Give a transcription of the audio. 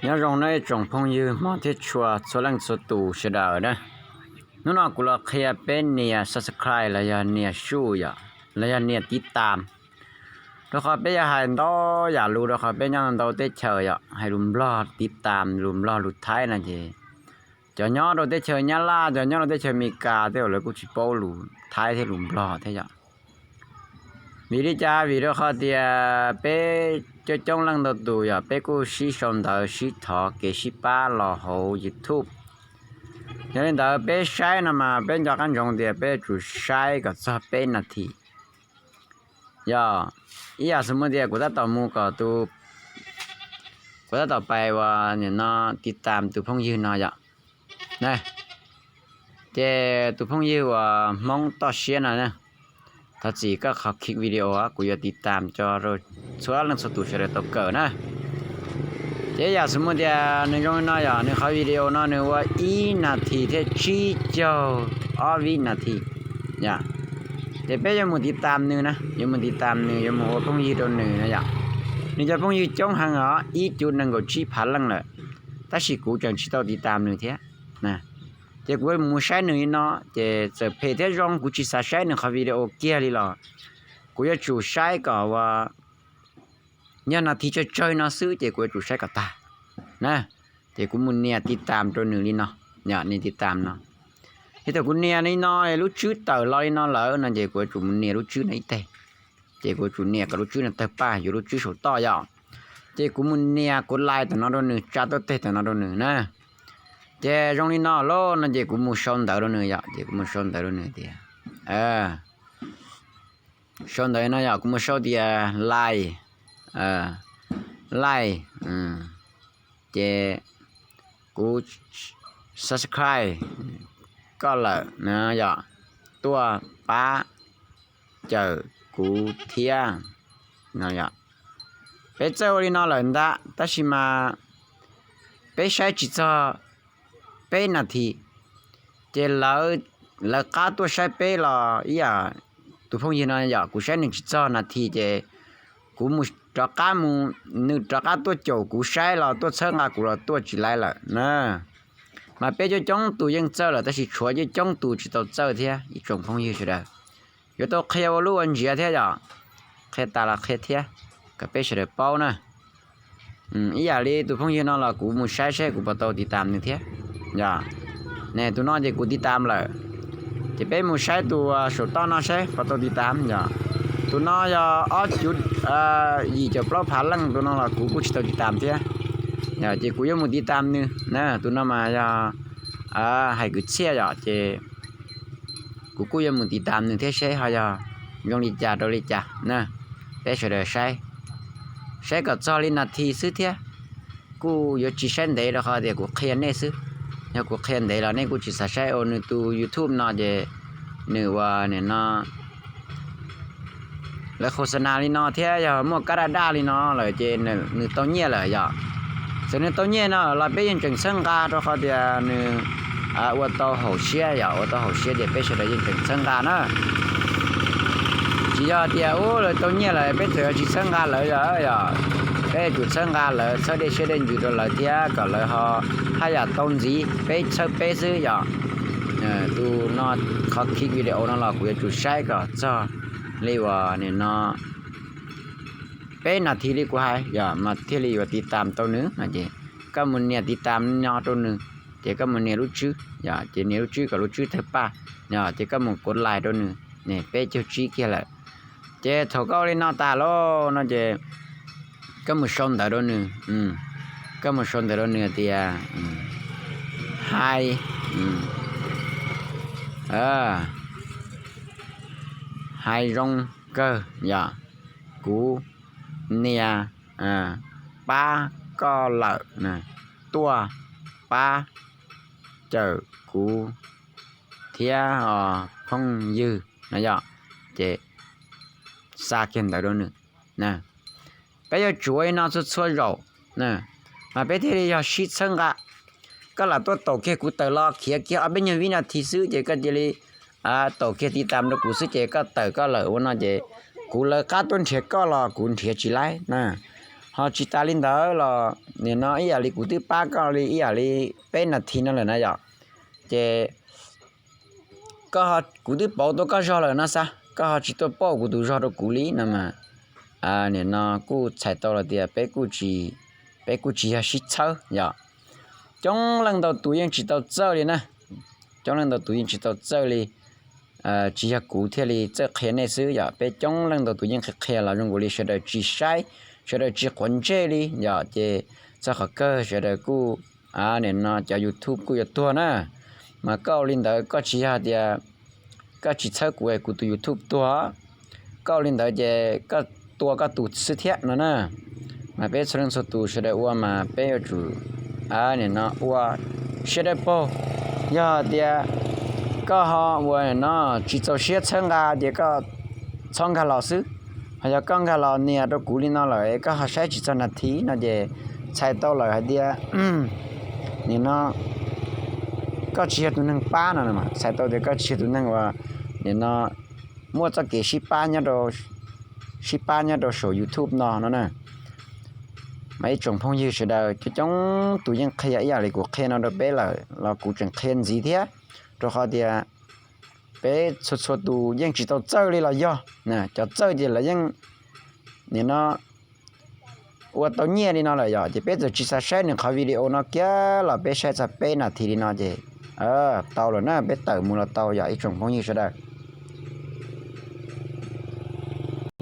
Nyob zoo nawb ib tsoom phooj ywg Hmoob thiab tshua txhua leej txhua tus sawv daws na. Hnub no kuv los qhia peb nias subscribe los yog nias suj yom, los yog nias tiv tam. Rau qhov peb yog hais ntau yam lus, rau qhov peb nyob ntau teb chaws yom, hais lus Nplog tiv tam, lus Nplog lus Thaib no ces cov nyob rau teb chaws Nyab Laj, cov nyob rau teb chaws Amelikas tej lawv kuj tsis paub lus Thaib thiab lus Nplog thiab yom. Vim li cas? Vim rau qhov tias peb coob coob leej ntau tus yom, peb kuj sib sau ntawv sib thov kev sib pab los hauv YouTube. Yog li ntawd peb saib no mas peb nco qab ntsoov tias peb yuav tsum saib kom txog peb nas this. Yog ib yam xws li tias kuv tab tom mus kom tus, kuv tab tom pais uas nim no tiv tam tus phooj ywg no yom. Ces tus phooj ywg uas Hmoob toj siab no, thov txim koj qhov video kuv yuav tiv tam tso rau txhua leej txhua tus sawv daws tau kawm na. Ces ib yam xws li tias nws zoo li no yom, nws qhov video no nws ua ib nas this thiab tsib caug ob vib nas this. Ces peb yuav mus tiv tam nws na, yuav mus tiv tam nws, yuav mus ua phooj ywg rau nws na yom. Nws cov phooj ywg coob heev os, ib cuv nees nkaum tsib phav leej lawm, tab sis kuv tseem tsis tau tiv tam nws thiab. Ces kuv mus saib nws li no, ces txawm phem thiab zoo kuv tsis xav saib nws qhov video kiag li los kuv yuav tsum saib kom uas yog nas this tsawg tsawg no xwb ces kuv yuav tsum saib kom tag na. Ces kuv mus nias tiv tam rau nws li no, nias tiv tam no. Ces thaum kuv nias li no lub tswb tawm los li no lawm no ces kuv yuav tsum mus nias lub tswb no ib teg. Ces kuv yuav tsum nias kom lub tswb no tawg paj, yuav lub tswb saum toj yom. Ces kuv mus nias kuv like tam no rau nws, tsa tuaj teg tam no rau nws na. Ces zoo li no lauj no ces kuv mus sau ntawv rau nws yom, ces kuv mus sau ntawv rau nws tias, sau ntawv no yom, kuv mus sau tias like, like, ces kuv subscribe koj lawm na yom, tuaj pab cawm kuv thiab no yom. Peb txawj ua li no lawm ntag tab sis mas peb saib tsis txog peb nas this. Ces lawv qab tuaj saib peb los ib yam tus phooj ywg no yom, kuv saib nws tsis txog nas this ces kuv mus rov qab mus, nws rov qab tuaj caum kuv saib los tuaj txhawb nqa kuv los tuaj tsis laib lawm na. Mas peb coob coob tus yeej txawj lawm tab sis tshuav coob coob tus tsis tau txawj thiab ib tsoom phooj ywg sawv daws. Yuav tau qhia ua lub ua ntsiav thiab yom, qhia tas los qhia thiab kom peb sawv daws paub na. Ib yam li tus phooj ywg no los kuv mus saib saib kuv puas tau tiv tam nws thiab. Yog, ne tus no ces kuv tiv tam lawm. Ces peb mus saib tus saum toj no saib puas tau tiv tam yom. Tus no yog ob cuv yim caum plaub phav leej, tus no los kuv kuj tsis tau tiv tam thiab. Ces kuv yuav mus tiv tam nws na, tus no mas yog hais kwv txhiaj yom, ces kuv kuj yuav mus tiv tam nws thiab seb ho yog zoo li cas rau li cas na. Peb sawv daws saib, saib kom txog li nas this xwb thiab. Kuj yuav tsis saib ntev rau qhov tias kuv qhia nej xwb. Yog kuv qhia ntev los nej kuj tsis xav saib, ua nws tus YouTube no ces nws ua nim no lawv khos xa nas li no thiab yog muaj kab daj daj li no lawm ces nws tau nyiaj lawm yom. Txawm nws tau nyiaj no los peb yeej tseem txhawb nqa rau qhov tias nws ua tau haum siab yom, ua tau haum siab ces peb sawv daws yeej tseem txhawb nqa na. Tsis yog tias ub lawv tau nyiaj lawm peb txawm yuav tsis txhawb nqa lawv yom, yog peb yuav tsum txhawb nqa lawv, txhawb dej siab dej ntsws rau lawv thiab kom lawv ho haj yam tau ntxiv, peb txhawb peb xwb yom. Tus no, qhov clip video no los kuv yuav tsum saib kom txog li uas nim no peb nas this li kuv hais yog mas thiaj li yuav tiv tam tau nws no ces koj mus nias tiv tam no rau nws, ces koj mus nias lub tswb yom, ces nias lub tswb kom lub tswb tawg paj, ces koj mus kuv like rau nws, peb caug tsib kiag lawm. Ces thaum koj ua li no tas lauj no ces koj mus sau ntawv rau nws, koj mus sau ntawv rau nws tias hais, hais zoo kawg yom, kuv nias pab koj lawm, tuaj pab cawm kuv thiab os phooj ywg no yom. Ces xa kiag ntawv rau nws. Peb yuav tsum ua li no txhua txhua zaus mas peb thiaj li yog sib txhawb nqa. Koj lam tuaj taum kiag kuv tawm los khiav kiag ob peb nyuag vib nas this xwb ces koj cia li taum kiag tiv tam rau kuv xwb ces koj tawm koj lawm ua no ces kuv lawv qab tuaj nrhiav koj los kuv nrhiav tsis laib na. Ho tsis tas li ntawd los nim no ib yam li kuv twb pab koj li ib yam li peb nas this no lawm na yom, ces koj, kuv twb pauv tau koj zog lawm no xav koj ho tsis tuaj pauj kuv tus zog rau kuv li no mas, nim no kuj txhais tau los tias peb kuj tsis, peb kuj tsis yog sib txhawb yom. Coob leej ntau tus yeej tsis tau txawj li na, coob leej ntau tus yeej tsis tau txawj li. Tsis yog kuv thiaj li txawj qhia nej xwb yom, peb coob leej ntau tus yeej qhia qhia los zoo nkaus li sawv daws tsis saib, sawv daws tsis quav ntsej li yom, ces txog qhov kawg sawv daws kuj, nim no cov YouTube kuj yuav tuag na. Mas koj ua li ntawd koj tsis yog tias koj tsis txhawb kuv es kuv tus YouTube tuag, koj ua li ntawd ces koj tua koj tus xwb thiab no na. Mas peb txhua leej txhua tus sawv daws ua mas peb yuav tsum, nim no ua siab dawb paug. Yog tias koj ho ua no tsis txaus siab txhawb nqa ces koj txhob nkag los xwb. Ho yog koj nkag los nias rau kuv li no lawm koj ho saib tsis txog nas this no ces txhais tau lawm hais tias nim no koj tsis yog tus neeg pab no, txhais tau tias koj tsis yog tus neeg uas nim no muaj txoj kev sib pab nyob rau, sib pab nyob rau saum YouTube no no na. Mas ib tsoom phooj ywg sawv daws coob coob tus yeej qhia ib yam li kuv qhia no rau peb lawm los kuv tseem qhia ntxiv thiab, rau qhov tias peb txhua txhua tus yeej tsis tau txawj li los yog, cov txawj ces lawv yeej nim no ua tau nyiaj li no lawm yom, ces peb txawm tsis xav saib nws qhov video no kiag los peb saib txog peb nas this li no ces tau lawm na, peb tawm mus los tau yom ib tsoom phooj ywg sawv daws.